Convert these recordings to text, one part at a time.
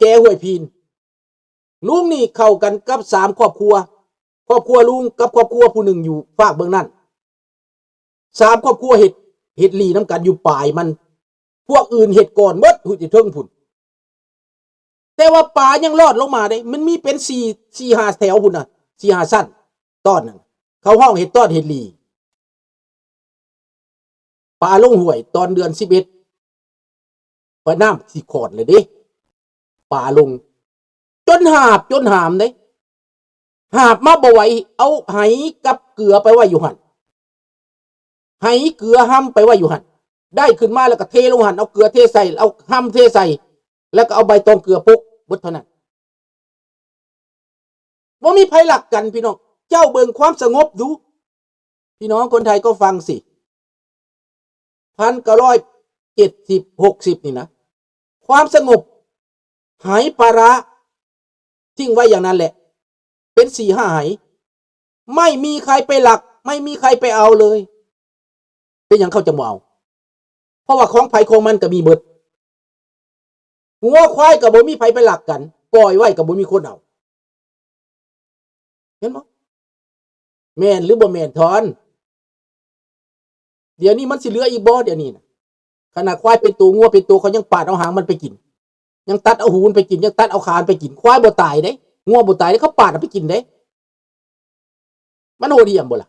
ແຈຫ້ວຍພີນ. ລຸງນີ້ເຂົ້າກັນກັບສາມຄອບຄົວ, ຄອບຄົວລຸງກັບຄອບຄົວຜູ້ໜຶ່ງຢູ່ຟາກເບື້ອງນັ້ນ. ສາມຄອບຄົວເຮັດ, ເຮັດຫຼີ່ນຳກັນຢູ່ປາຍມັນ, ພວກອື່ນເຮັດກ່ອນໝົດ ຢູ່ເທິງພຸ້ນ. ແຕ່ວ່າປາຍັງລອດລົງມາເດ້, ມັນມີເປັນສີ່ ສີ່ຫ້າແຖວພຸ້ນນະ, ສີ່ຫ້າຊັ້ນ, ຕອນນັ້ນ ເຂົາຮ້ອງເຮັດຕອນເຮັດຫຼີ່. ປາລົງຫ້ວຍຕອນເດືອນສິບເອັດ ປານ້ຳຊິຂອດແລ້ວເດ້, ປາລົງ ຈົນຫາບ ຈົນຫາມເດ້, ຫາບມາບໍ່ໄຫວ, ເອົາໄຫກັບເກືອໄປໄວ້ຢູ່ຫັ້ນ, ໄຫເກືອຫຳໄປໄວ້ຢູ່ຫັ້ນ, ໄດ້ຂຶ້ນມາແລ້ວກໍເທລົງຫັ້ນ, ເອົາເກືອເທໃສ່, ເອົາຫຳເທໃສ່, ແລ້ວກໍເອົາໃບຕອງເກືອປົກ, ເບິດເທົ່ານັ້ນ. ບໍ່ມີໃຜລັກກັນພີ່ນ້ອງ, ເຈົ້າເບິ່ງຄວາມສະຫງົບດູ. ພີ່ນ້ອງຄົນໄທກໍຟັງຊິ, ພັນເກົ້າຮ້ອຍເຈັດສິບ ຫົກສິບນີ້ນະ, ຄວາມສະຫງົບ, ໄຫປາລະ ຖິ້ມໄວ້ຢ່າງນັ້ນແຫຼະ, ເປັນສີ່ຫ້າໄຫ, ໄມ່ມີໃຄໄປລັກ, ໄມ່ມີໃຄໄປເອົາເລີຍ. ເປັນຫຍັງເຂົາຈະບໍ່ເອົາ? ເພາະວ່າຂອງໃຜຂອງມັນກໍມີເບິດ. ງົວຄວາຍກໍບໍ່ມີໃຜໄປລັກກັນ, ປ່ອຍໄວ້ກໍບໍ່ມີຄົນເອົາ. ເຫັນບໍ່? ແມ່ນຫຼືບໍ່ແມ່ນທອນ? ດຽວນີ້ມັນຊິເຫຼືອອີກບໍ່? ດຽວນີ້ນະ ຂະໜາດຄວາຍເປັນໂຕ, ງົວເປັນໂຕ, ເຂົາຍັງປາດເອົາຫາງມັນໄປກິນ, ຍັງຕັດເອົາຫູມັນໄປກິນ, ຍັງຕັດເອົາຂາມັນໄປກິນ. ຄວາຍບໍ່ຕາຍເດ້, ງົວບໍ່ຕາຍເດ້, ເຂົາປາດເອົາໄປກິນເດ້. ມັນໂຫດຫ້ຽມບໍ່ລະ?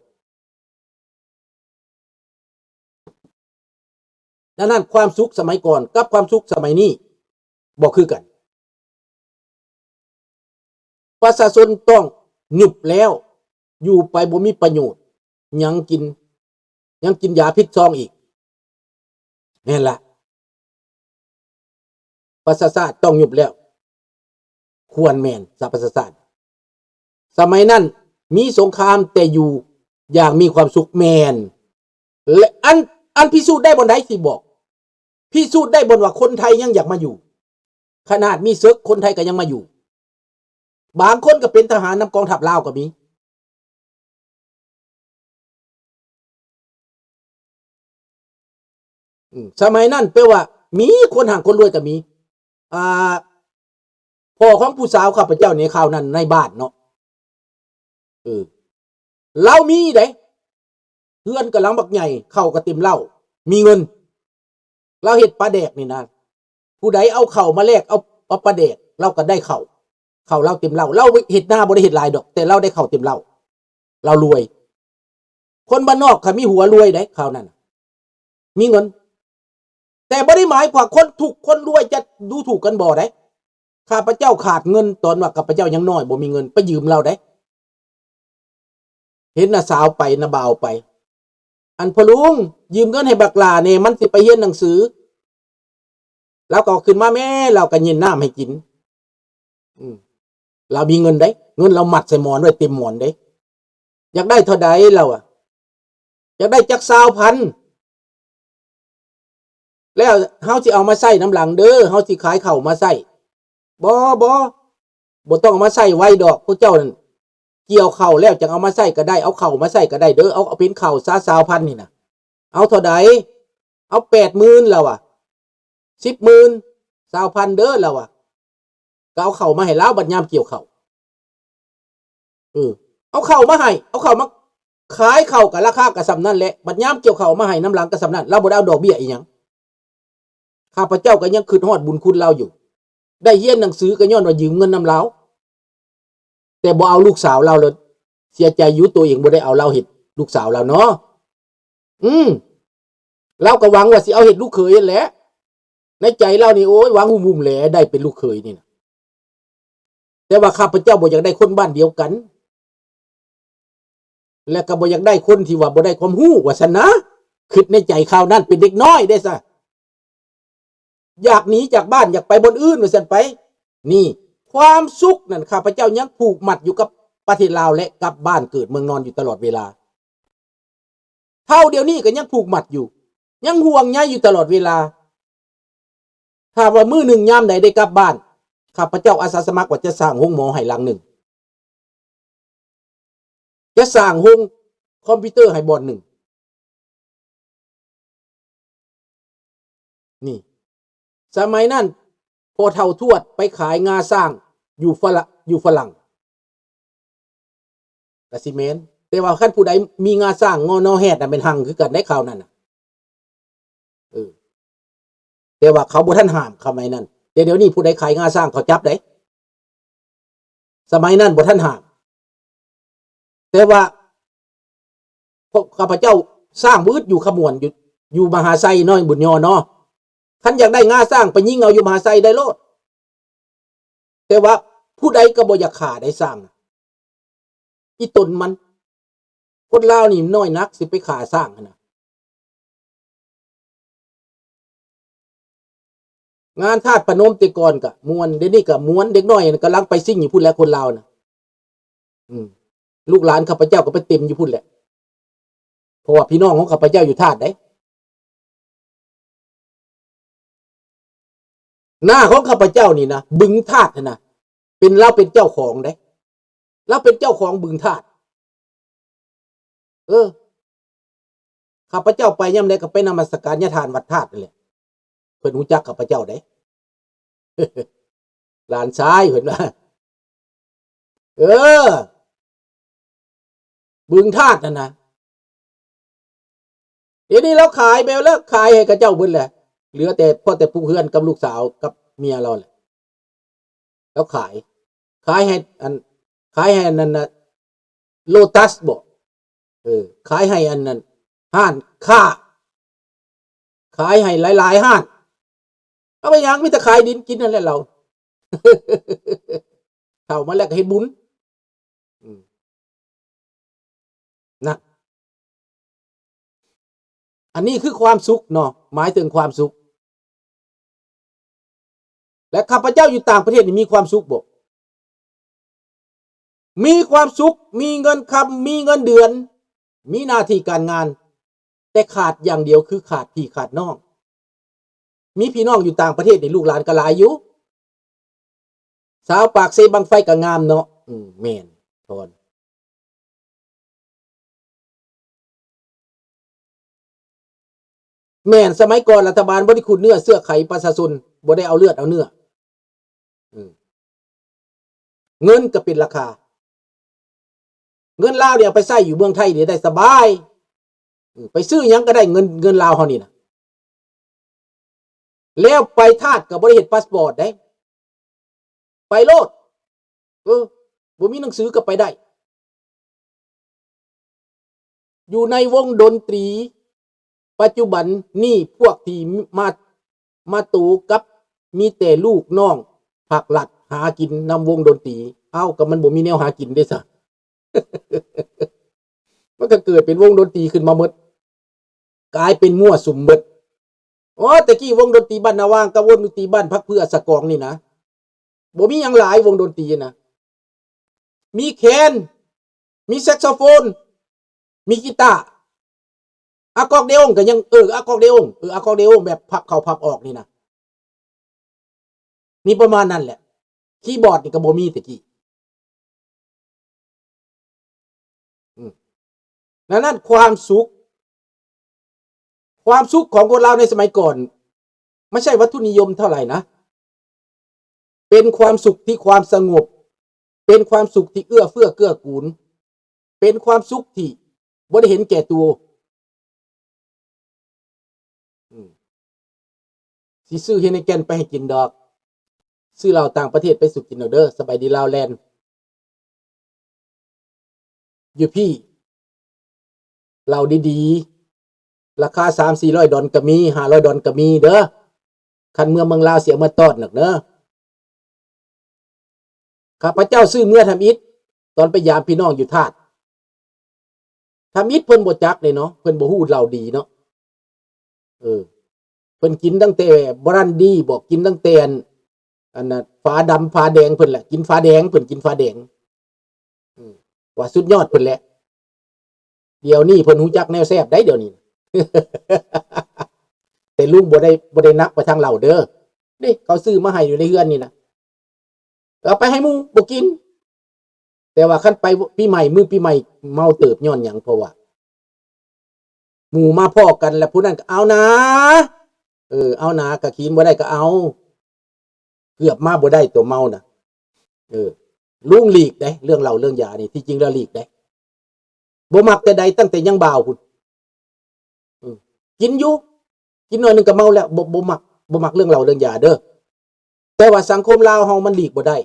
ດັ່ງນັ້ນ ຄວາມສຸກສະໄໝກ່ອນກັບຄວາມສຸກສະໄໝນີ້ບໍ່ຄືກັນ. ປະຊາຊົນຕ້ອງຍຸບແລ້ວ, ຢູ່ໄປບໍ່ມີປະໂຫຍດ, ຍັງກິນ, ຍັງກິນຢາພິດຊອງອີກ. ແມ່ນລະ, ປະຊາຊາດຕ້ອງຍຸບແລ້ວ, ຄວນແມ່ນສະປະຊາຊາດ. ສະໄໝນັ້ນມີສົງຄາມແຕ່ຢູ່ຢ່າງມີຄວາມສຸກ, ແມ່ນ. ແລະ ອັນ, ອັນພິສູດໄດ້ບ່ອນໃດຊິບອກ? ພິສູດໄດ້ບ່ອນວ່າຄົນໄທຍັງຢາກມາຢູ່, ຂະໜາດມີເສິກຄົນໄທກໍຍັງມາຢູ່. ບາງຄົນກໍເປັນທະຫານນຳກອງທັບລາວກໍມີ. ອືມ ສະໄໝນັ້ນແປວ່າມີຄົນຮັ່ງຄົນລວຍກໍມີ. ອ່າ ພໍ່ຂອງຜູ້ສາວຂ້າພະເຈົ້າໃນຄາວນັ້ນໃນບ້ານເນາະ, ເອີ ລາວມີເດ້, ເຮືອນກໍຫຼັງບັກໃຫຍ່, ເຂົ້າກໍເຕັມເລົ້າ, ມີເງິນ. ລາວເຮັດປາແດກນີ້ນະ, ຜູ້ໃດເອົາເຂົ້າມາແລກເອົາ ເອົາປາແດກ, ລາວກໍໄດ້ເຂົ້າ, ເຂົ້າລາວເຕັມເລົ້າ. ລາວເຮັດນາບໍ່ໄດ້ເຮັດຫຼາຍດອກ, ແຕ່ລາວໄດ້ເຂົ້າເຕັມເລົ້າ, ລາວລວຍ. ຄົນບ້ານນອກກໍມີຫົວລວຍເດ້, ຄາວນັ້ນນະ ມີເງິນ. ແຕ່ບໍ່ໄດ້ໝາຍຄວາມວ່າຄົນທຸກຄົນລວຍຈະດູຖູກກັນບໍ່ໄດ໋. ຂ້າພະເຈົ້າຂາດເງິນຕອນວ່າຂ້າພະເຈົ້າຍັງນ້ອຍ ບໍ່ມີເງິນ, ໄປຢືມລາວໄດ໋. ເຫັນນ້າສາວໄປ, ນ້າບ່າວໄປ, ອັນ ພໍ່ລຸງ ຢືມເງິນໃຫ້ບັກຫຼ້າແດ່, ມັນຊິໄປຮຽນໜັງສື. ລາວກໍເອົາຂຶ້ນມາແມ້, ລາວກໍເຢັນນ້ຳໃຫ້ກິນ. ອືມ ລາວມີເງິນເດ້, ເງິນລາວມັດໃສ່ໝອນໄວ້ເຕັມໝອນເດ້. ຢາກໄດ້ເທົ່າໃດລາວອະ? ຢາກໄດ້ຈັກຊາວພັນ. ແລ້ວເຮົາຊິເອົາມາໃຊ້ນຳຫຼັງເດີ, ເຮົາຊິຂາຍເຂົ້າມາໃຊ້. ບໍ່, ບໍ່, ບໍ່ຕ້ອງເອົາມາໃຊ້ໄວດອກ. ພວກເຈົ້ານັ້ນກ່ຽວເຂົ້າແລ້ວຈັ່ງເອົາມາໃຊ້ກໍໄດ້, ເອົາເຂົ້າມາໃຊ້ກໍໄດ້ເດີ. ເອົາ, ເອົາເປັນເຂົ້າຊາ, ຊາວພັນນີ້ນະ. ເອົາເທົ່າໃດ? ເອົາແປດໝື່ນລາວວ່າ, ສິບໝື່ນ, ຊາວພັນເດີລາວວ່າ. ກໍເອົາເຂົ້າມາໃຫ້ລາວ ບັດຍາມກ່ຽວເຂົ້າ. ເອີ ເອົາເຂົ້າມາໃຫ້, ເອົາເຂົ້າມາຂາຍເຂົ້າ ກໍລາຄາກໍສ່ຳນັ້ນແຫຼະ. ບັດຍາມກ່ຽວເຂົ້າມາໃຫ້ນຳຫຼັງກໍສ່ຳນັ້ນ, ລາວບໍ່ໄດ້ເອົາດອກເບ້ຍອີ່ຫຍັງ. ຂ້າພະເຈົ້າກໍຍັງຄິດຮອດບຸນຄຸນລາວຢູ່, ໄດ້ຮຽນໜັງສືກໍຍ້ອນວ່າຢືມເງິນນຳລາວ. ແຕ່ບໍ່ເອົາລູກສາວລາວເລີຍ, ເສຍໃຈຢູ່ ຕົວເອງບໍ່ໄດ້ເອົາລາວເຮັດລູກສາວລາວເນາະ. ອືມ ລາວກໍຫວັງວ່າຊິເອົາເຮັດລູກເຂີຍຫັ້ນແຫຼະ. ໃນໃຈລາວນີ້ ໂອ້ຍ ຫວັງຫຸ້ມໆແຫຼະ ໄດ້ເປັນລູກເຂີຍນີ້ນະ. ແຕ່ວ່າຂ້າພະເຈົ້າບໍ່ຢາກໄດ້ຄົນບ້ານດຽວກັນ ແລະກໍບໍ່ຢາກໄດ້ຄົນທີ່ວ່າບໍ່ໄດ້ຄວາມຮູ້ ວ່າຊັ້ນນະ. ຄິດໃນໃຈຄາວນັ້ນ ເປັນເດັກນ້ອຍເດ້ຊະ. ຢາກໜີຈາກບ້ານ, ຢາກໄປບ່ອນອື່ນ ວ່າຊັ້ນໄປ. ນີ້ ຄວາມສຸກນັ້ນ ຂ້າພະເຈົ້າຍັງຜູກມັດຢູ່ກັບປະເທດລາວ ແລະ ກັບບ້ານເກີດເມືອງນອນຢູ່ຕະຫຼອດເວລາ. ເທົ່າດຽວນີ້ກໍຍັງຜູກມັດຢູ່, ຍັງຫ່ວງໃຍຢູ່ຕະຫຼອດເວລາ. ຖ້າວ່າມື້ໜຶ່ງຍາມໃດໄດ້ກັບບ້ານ, ຂ້າພະເຈົ້າອາສາສະໝັກວ່າຈະສ້າງໂຮງໝໍໃຫ້ຫຼັງໜຶ່ງ. ຈະສ້າງໂຮງຄອມພິວເຕີໃຫ້ບ່ອນໜຶ່ງ. ນີ້ ສະໄໝນັ້ນ ພໍ່ເຖົ້າທວດໄປຂາຍງາຊ້າງຢູ່ຝຣັ່ງ ຢູ່ຝຣັ່ງ ກະຊິແມ່ນ. ແຕ່ວ່າຄັນຜູ້ໃດມີງາຊ້າງ ງໍ່ນໍແຮດນະ ແມ່ນຮັ່ງຄືກັນໄດຄາວນັ້ນນະ. ເອີ ແຕ່ວ່າເຂົາບໍ່ທັນຫ້າມ ສະໄໝນັ້ນ. ແຕ່ດຽວນີ້ຜູ້ໃດຂາຍງາຊ້າງເຂົາຈັບໄດ໋. ສະໄໝນັ້ນບໍ່ທັນຫ້າມ. ແຕ່ວ່າ ພວກຂ້າພະເຈົ້າຊ້າງວືດຢູ່ຂະມວນ ຢູ່ ຢູ່ມະຫາໄຊເນາະ ບຸນຍອເນາະ. ຄັນຢາກໄດ້ງາຊ້າງໄປຍິງເອົາຢູ່ມະຫາໄຊໄດ້ໂລດ. ແຕ່ວ່າຜູ້ໃດກໍບໍ່ຢາກຂ້າໄດ້ຊ້າງນະ ອີ່ຕົນມັນ. ຄົນລາວນີ້ນ້ອຍນັກ ຊິໄປຂ້າຊ້າງຫັ້ນນະ. ງານທາດພະນົມແຕ່ກ່ອນກະມ່ວນ ດຽວນີ້ກະມ່ວນ. ເດັກນ້ອຍກຳລັງໄປຊິງຢູ່ພຸ້ນແຫຼະ ຄົນລາວນະ. ອືມ ລູກຫຼານຂ້າພະເຈົ້າກໍໄປເຕັມຢູ່ພຸ້ນແຫຼະ ເພາະວ່າພີ່ນ້ອງຂອງຂ້າພະເຈົ້າຢູ່ທາດໃດ໋. ໜ້າຂອງຂ້າພະເຈົ້ານີ້ນະ ບຶງທາດຫັ້ນນະ ເປັນ ລາວເປັນເຈົ້າຂອງເດ້. ລາວເປັນເຈົ້າຂອງບຶງທາດ. ເອີ ຂ້າພະເຈົ້າໄປຍາມໃດກໍໄປນະມັດສະການຍາທ່ານວັດທາດນັ້ນແຫຼະ. ເພິ່ນຮູ້ຈັກຂ້າພະເຈົ້າເດ້. ຫຼານຊາຍເພິ່ນວ່າ ເອີ ບຶງທາດຫັ້ນນະ. ດຽວນີ້ລາວຂາຍໄປແລ້ວ ຂາຍໃຫ້ເຂົາເຈົ້າເບິດແຫຼະ. ເຫຼືອແຕ່ ພໍແຕ່ຜູ້ເຮືອນກັບລູກສາວກັບເມຍລາວແຫຼະ. ລາວຂາຍ ຂາຍໃຫ້ອັນ ຂາຍໃຫ້ອັນນັ້ນນະ ໂລຕັສບໍ? ເອີ ຂາຍໃຫ້ອັນນັ້ນ ຮ້ານຄ້າ ຂາຍໃຫ້ຫຼາຍໆຮ້ານ. ເອົາໄປຫຍັງ? ມີແຕ່ຂາຍດິນກິນຫັ້ນແຫຼະລາວ. ເຖົ້າມາແລ້ວກໍເຮັດບຸນ. ອືມ ນະ ອັນນີ້ຄືຄວາມສຸກເນາະ ໝາຍເຖິງຄວາມສຸກ. ແລະ ຂ້າພະເຈົ້າຢູ່ຕ່າງປະເທດນີ້ມີຄວາມສຸກບໍ່? ມີຄວາມສຸກ ມີເງິນຄຳ ມີເງິນເດືອນ ມີໜ້າທີ່ການງານ ແຕ່ຂາດຢ່າງດຽວຄືຂາດພີ່ຂາດນ້ອງ. ມີພີ່ນ້ອງຢູ່ຕ່າງປະເທດນີ້ ລູກຫຼານກໍຫຼາຍຢູ່. ສາວປາກເຊບັ້ງໄຟກໍງາມເນາະ. ອືມ ແມ່ນ ຖອນ ແມ່ນ ສະໄໝກ່ອນລັດຖະບານບໍ່ໄດ້ຂຸດເນື້ອເຊື້ອໄຂປະຊາຊົນ ບໍ່ໄດ້ເອົາເລືອດເອົາເນື້ອ. ອືມ ເງິນກໍເປັນລາຄາ. ເງິນລາວນີ້ເອົາໄປໃຊ້ຢູ່ເມືອງໄທນີ້ໄດ້ສະບາຍ. ອືມ ໄປຊື້ຫຍັງກໍໄດ້ ເງິນ ເງິນລາວເຮົານີ້ນະ. ແລ້ວໄປທາດກໍບໍ່ໄດ້ເຮັດພາສປອດເດ້ ໄປໂລດ. ເອີ ບໍ່ມີໜັງສືກໍໄປໄດ້. ຢູ່ໃນວົງດົນຕີປັດຈຸບັນນີ້ ພວກທີ່ມາ ມາໂຕກັບມີແຕ່ລູກນ້ອງພັກລັດຫາກິນນຳວົງດົນຕີ. ເອົ້າ ກໍມັນບໍ່ມີແນວຫາກິນເດ້ຊະ. ມັນກໍເກີດເປັນວົງດົນຕີຂຶ້ນມາໝົດ ກາຍເປັນມົ້ວສຸມເບິດ. ໂອ້ ແຕ່ກີ້ວົງດົນຕີບ້ານນາຫວ່າງກັບວົງດົນຕີບ້ານຜັກເຜືອສະກອງນີ້ນະ ບໍ່ມີຫຍັງຫຼາຍ ວົງດົນຕີນະ ມີແຄນ ມີແຊັກໂຊໂຟນ ມີກີຕາ. ອາກອກເດອົງກໍຍັງ ເອີ ອາກອກເດອົງ ເອີ ອາກອກເດອົງແບບພັບເຂົ້າພັບອອກນີ້ນະ ມີປະມານນັ້ນແຫຼະ. ຄີບອດນີ້ກໍບໍ່ມີແຕ່ກີ້. ອືມ ດັ່ງນັ້ນຄວາມສຸກ ຄວາມສຸກຂອງຄົນລາວໃນສະໄໝກ່ອນ ບໍ່ໃຊ່ວັດຖຸນິຍົມເທົ່າໃດນະ. ເປັນຄວາມສຸກທີ່ຄວາມສະຫງົບ, ເປັນຄວາມສຸກທີ່ເອື້ອເຟື້ອເກື້ອກູນ, ເປັນຄວາມສຸກທີ່ບໍ່ໄດ້ເຫັນແກ່ຕົວ. ອືມ ຊິຊື້ເຮນິເກັນໄປໃຫ້ກິນດອກ. ຊື້ເຫຼົ້າຕ່າງປະເທດໄປສູ່ກິນເອົາເດີ. ສະບາຍດີລາວແລນ. ຢູ່ພີ້ ເຫຼົ້າດີໆ ລາຄາສາມສີ່ຮ້ອຍດອນກໍມີ, ຫ້າຮ້ອຍດອນກໍມີເດີ. ຄັນເມືອເມືອງລາວຊິເອົາເມືອຕ້ອນນະເດີ. ຂ້າພະເຈົ້າຊື້ເມືອທຳອິດ ຕອນໄປຢາມພີ່ນ້ອງຢູ່ທາດ. ທຳອິດເພິ່ນບໍ່ຈັກເດ້ເນາະ, ເພິ່ນບໍ່ຮູ້ເຫຼົ້າດີເນາະ. ເອີ ເພິ່ນກິນຕັ້ງແຕ່ບຣານດີບໍ, ກິນຕັ້ງແຕ່ອັນ ອັນນ່າ ຝາດຳຝາແດງເພິ່ນແຫຼະ, ກິນຝາແດງ, ເພິ່ນກິນຝາແດງ. ອືມ ວ່າສຸດຍອດເພິ່ນແຫຼະ. ດຽວນີ້ເພິ່ນຮູ້ຈັກແນວແຊບໄດ໋ ດຽວນີ້. ແຕ່ລຸງບໍ່ໄດ້ ບໍ່ໄດ້ໜັກໄປທາງເຫຼົ້າເດີ. ນີ້ເຂົາຊື້ມາໃຫ້ຢູ່ໃນເຮືອນນີ້ນະ. ເອົາໄປໃຫ້ໝູ່ບໍ່ກິນ. ແຕ່ວ່າຄັນໄປປີໃໝ່ ມື້ປີໃໝ່ເມົາເຕີບ. ຍ້ອນຫຍັງ? ເພາະວ່າໝູ່ມາພໍ້ກັນ ແລ້ວຜູ້ນັ້ນກໍເອົານາ, ເອີ ເອົານາ, ກະຂີນບໍ່ໄດ້ກໍເອົາ. ເກືອບມາບໍ່ໄດ້ຕົວເມົານະ. ເອີ ລຸງຫຼີກເດ້ ເລື່ອງເຫຼົ້າເລື່ອງຢານີ້ ທີ່ຈິງແລ້ວຫຼີກເດ້. ບໍ່ມັກແຕ່ໃດ ຕັ້ງແຕ່ຍັງບ່າວພຸ້ນ. ເອີ ກິນຢູ່ ກິນໜ້ອຍໜຶ່ງກໍເມົາແລ້ວ. ບໍ່ ບໍ່ມັກ ບໍ່ມັກເລື່ອງເຫຼົ້າເລື່ອງຢາເດີ. ແຕ່ວ່າສັງຄົມລາວເຮົາມັນຫຼີກບໍ່ໄດ້.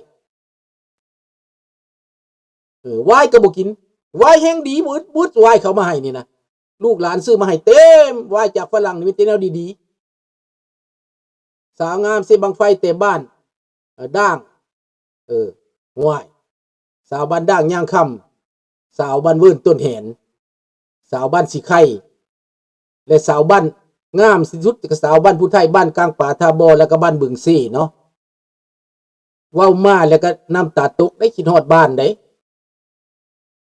ເອີ ວາຍກໍບໍ່ກິນ ວາຍແຮງດີບຶດໆ ວາຍເຂົາມາໃຫ້ນີ້ນະ ລູກຫຼານຊື້ມາໃຫ້ເຕັມ ວາຍຈາກຝຣັ່ງນີ້ມີແຕ່ແນວດີໆ. ສາວງາມເຊບັ້ງໄຟແຕ່ບ້ານ ເອີ ດ່າງ ເອີ ຫ້ວຍ ສາວບ້ານດ່າງຍາງຄຳ ສາວບ້ານເວີນຕົ້ນແຫນ ສາວບ້ານສີໄຄ ແລະ ສາວບ້ານ ງາມທີ່ສຸດກໍສາວບ້ານຜູ້ໄທ ບ້ານກາງປາ ທ່າບໍ່ ແລ້ວກໍບ້ານບຶງເຊເນາະ. ເວົ້າມາແລ້ວກໍນ້ຳຕາຕົກເດ້ ຄິດຮອດບ້ານເດ້.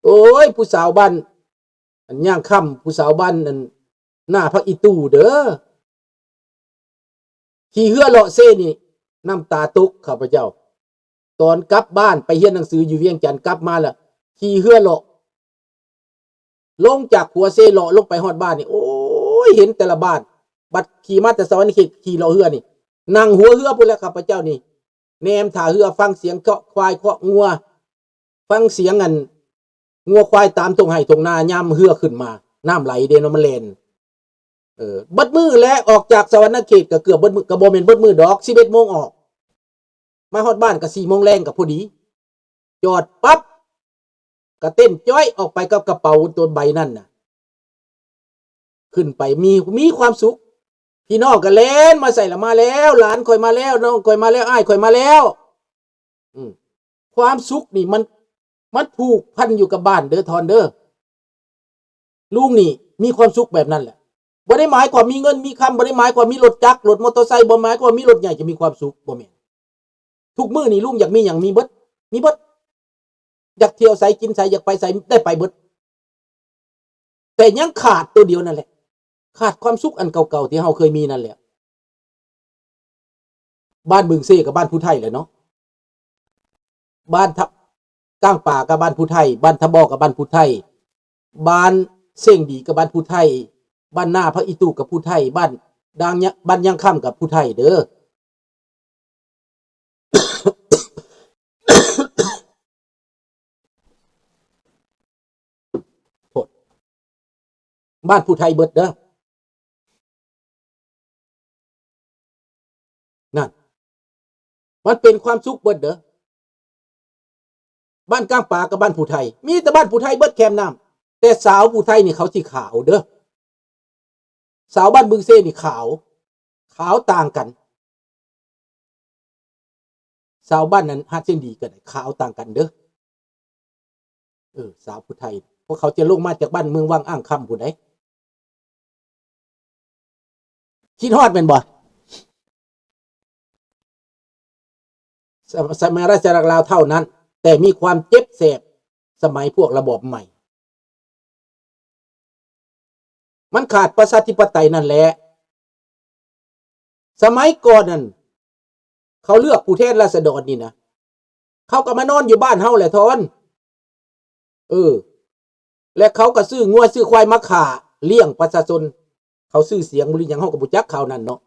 ໂອ້ຍ ຜູ້ສາວບ້ານ ອັນ ຍາງຄຳ ຜູ້ສາວບ້ານ ອັນ ໜ້າຜັກອີ່ຕູເດີ ຂີ່ເຮືອເລາະເຊນີ້ ນ້ຳຕາຕົກຂ້າພະເຈົ້າ. ຕອນກັບບ້ານໄປຮຽນໜັງສືຢູ່ວຽງຈັນ ກັບມາແລ້ວຂີ່ເຮືອເລາະ ລົງຈາກຂົວເຊເລາະລົງໄປຮອດບ້ານນີ້ ໂອ້ຍ ເຫັນແຕ່ລະບ້ານ. ບັດຂີ່ມາແຕ່ສະຫວັນນະເຂດ ຂີ່ເລາະເຮືອນີ້ ນັ່ງຫົວເຮືອພຸ້ນແຫຼະຂ້າພະເຈົ້ານີ້ ແນມທ່າເຮືອ ຟັງສຽງເຄາະຄວາຍເຄາະງົວ ຟັງສຽງ ອັນ ງົວຄວາຍຕາມທົ່ງໄຮ່ທົ່ງນາ ຍາມເຮືອຂຶ້ນມາ ນ້ຳໄຫຼເດ້ເນາະ ມັນແລ່ນ ເອີ ເບິດມື້ແຫຼະ. ອອກຈາກສະຫວັນນະເຂດກໍເກືອບເບິດມື້ ກໍບໍ່ແມ່ນເບິດມື້ດອກ ສິບເອັດໂມງອອກ ມາຮອດບ້ານກໍສີ່ໂມງແລງກໍພໍດີ. ຈອດປັບ ກະເຕັ້ນຈ້ອຍອອກໄປກັບກະເປົາໂຕໃບນັ້ນນະ ຂຶ້ນໄປ ມີ ມີຄວາມສຸກ. ພີ່ນ້ອງກໍແລ່ນມາໃສ່ລະ ມາແລ້ວ ຫຼານຂ້ອຍມາແລ້ວ ນ້ອງຂ້ອຍມາແລ້ວ ອ້າຍຂ້ອຍມາແລ້ວ. ອືມ ຄວາມສຸກນີ້ມັນ ມັນຜູກພັນຢູ່ກັບບ້ານເດີ ທອນເດີ. ລຸງນີ້ມີຄວາມສຸກແບບນັ້ນແຫຼະ. ບໍ່ໄດ້ໝາຍຄວາມມີເງິນມີຄຳ ບໍ່ໄດ້ໝາຍຄວາມມີລົດຈັກ ລົດມໍເຕີໄຊ ບໍ່ໝາຍຄວາມມີລົດໃຫຍ່ຈະມີຄວາມສຸກ ບໍ່ແມ່ນ. ທຸກມື້ນີ້ລຸງຢາກມີຫຍັງມີເບິດ ມີເບິດ. ຢາກທ່ຽວໃສກິນໃສ ຢາກໄປໃສໄດ້ໄປເບິດ. ແຕ່ຍັງຂາດໂຕດຽວນັ້ນແຫຼະ ຂາດຄວາມສຸກອັນເກົ່າໆທີ່ເຮົາເຄີຍມີນັ້ນແຫຼະ. ບ້ານບຶງເຊກັບບ້ານຜູ້ໄທແຫຼະເນາະ ບ້ານທະ ກາງປາກັບບ້ານຜູ້ໄທ ບ້ານທະບໍ່ກັບບ້ານຜູ້ໄທ ບ້ານເສັງດີກັບບ້ານຜູ້ໄທ ບ້ານນາຜັກອີ່ຕູກັບຜູ້ໄທ ບ້ານດ່າງຍະ ບ້ານຍາງຄຳກັບຜູ້ໄທເດີ. ໂທດ ບ້ານຜູ້ໄທເບິດເດີ. ນັ້ນ ມັນເປັນຄວາມສຸກເບິດເດີ. ບ້ານກາງປາກັບບ້ານຜູ້ໄທ ມີແຕ່ບ້ານຜູ້ໄທເບິດແຄມນ້ຳ. ແຕ່ສາວຜູ້ໄທນີ້ເຂົາຊິຂາວເດີ. ສາວບ້ານບຶງເຊນີ້ຂາວ ຂາວຕ່າງກັນ. ສາວບ້ານນັ້ນ ຫາດເສັງດີກໍໄດ້ ຂາວຕ່າງກັນເດີ. ເອີ ສາວຜູ້ໄທ ພວກເຂົາຈະລົງມາຈາກບ້ານເມືອງວັງອ່າງຄຳພຸ້ນໃດ. ຄິດຮອດແມ່ນບໍ່? ສະ ສະໄໝລາຊະອານາຈັກລາວເທົ່ານັ້ນ ແຕ່ມີຄວາມເຈັບແສບສະໄໝພວກລະບອບໃໝ່. ມັນຂາດປະຊາທິປະໄຕນັ້ນແຫຼະ. ສະໄໝກ່ອນນັ້ນ ເຂົາເລືອກຜູ້ແທນລາຊະດອນນີ້ນະ ເຂົາກໍມານອນຢູ່ບ້ານເຮົາແຫຼະ ທອນ. ເອີ ແລະ ເຂົາກໍຊື້ງົວຊື້ຄວາຍມາຂ້າລ້ຽງປະຊາຊົນ. ເຂົາຊື່ສຽງບໍ່ຫຼືຫຍັງ ເຮົາກໍບໍ່ຈັກຂ່າວນັ້ນເນາະ.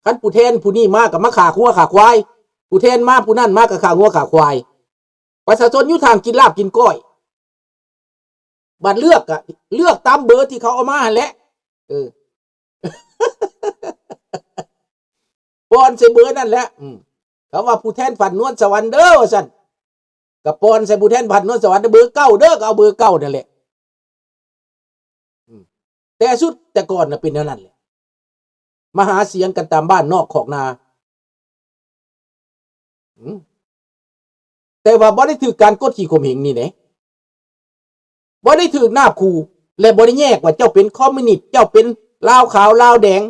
ຄັນຜູ້ແທນຜູ້ນີ້ມາກໍມາຂ້າງົວຂ້າຄວາຍ ຜູ້ແທນມາ ຜູ້ນັ້ນມາກໍຂ້າງົວຂ້າຄວາຍ. ປະຊາຊົນຢູ່ທາງກິນລາບກິນກ້ອຍ. ບັດເລືອກກະເລືອກຕາມເບີທີ່ເຂົາເອົາມາຫັ້ນແຫຼະ. ເອີ ປ່ອນໃສ່ເບີນັ້ນແຫຼະ. ອືມ ເຂົາວ່າຜູ້ແທນບ້ານນວນສະຫວັນເດີວ່າຊັ້ນ ກະປ່ອນໃສ່ຜູ້ແທນບ້ານນວນສະຫວັນເດີ ເບີເກົ້າເດີ ກໍເອົາເບີເກົ້ານັ້ນແຫຼະ. ອືມ ແຕ່ສຸດແຕ່ກ່ອນນະເປັນແນວນັ້ນແຫຼະ ມາຫາສຽງກັນຕາມບ້ານນອກຄອກນາ. ອືມ ແຕ່ວ່າບໍ່ໄດ້ຖືກການກົດຂີ່ຂົ່ມເຫງນີ້ເດ້ ບໍ່ໄດ້ຖືກນາບຂູ່ ແລະ ບໍ່ໄດ້ແຍກວ່າເຈົ້າເປັນຄອມມິວນິດ ເຈົ້າເປັນລາວຂາວລາວແດງ.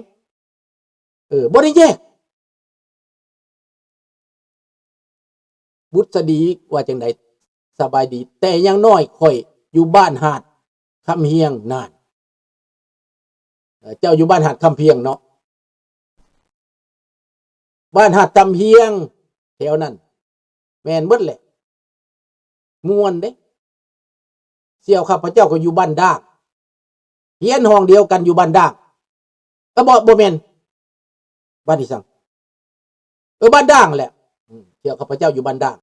ເອີ ບໍ່ໄດ້ແຍກ. ບຸດສະດີວ່າຈັ່ງໃດ? ສະບາຍດີ ແຕ່ຢ່າງໜ້ອຍຂ້ອຍຢູ່ບ້ານຫາດຄຳຮຽງ. ນັ້ນ ເອີ ເຈົ້າຢູ່ບ້ານຫາດຄຳພຽງເນາະ ບ້ານຫາດຄຳພຽງ ແຖວນັ້ນ ແມ່ນເບິດແຫຼະ. ມ່ວນເດ້ ສ່ຽວຂ້າພະເຈົ້າກໍຢູ່ບ້ານດ່າງ ຮຽນຫ້ອງດຽວກັນຢູ່ບ້ານດ່າງ. ເອີ ບໍ່ ບໍ່ແມ່ນ ບ້ານອີ່ສັງ? ເອີ ບ້ານດ່າງແຫຼະ. ທ່ຽວຂ້າພະເຈົ້າຢູ່ບ້ານດ່າງ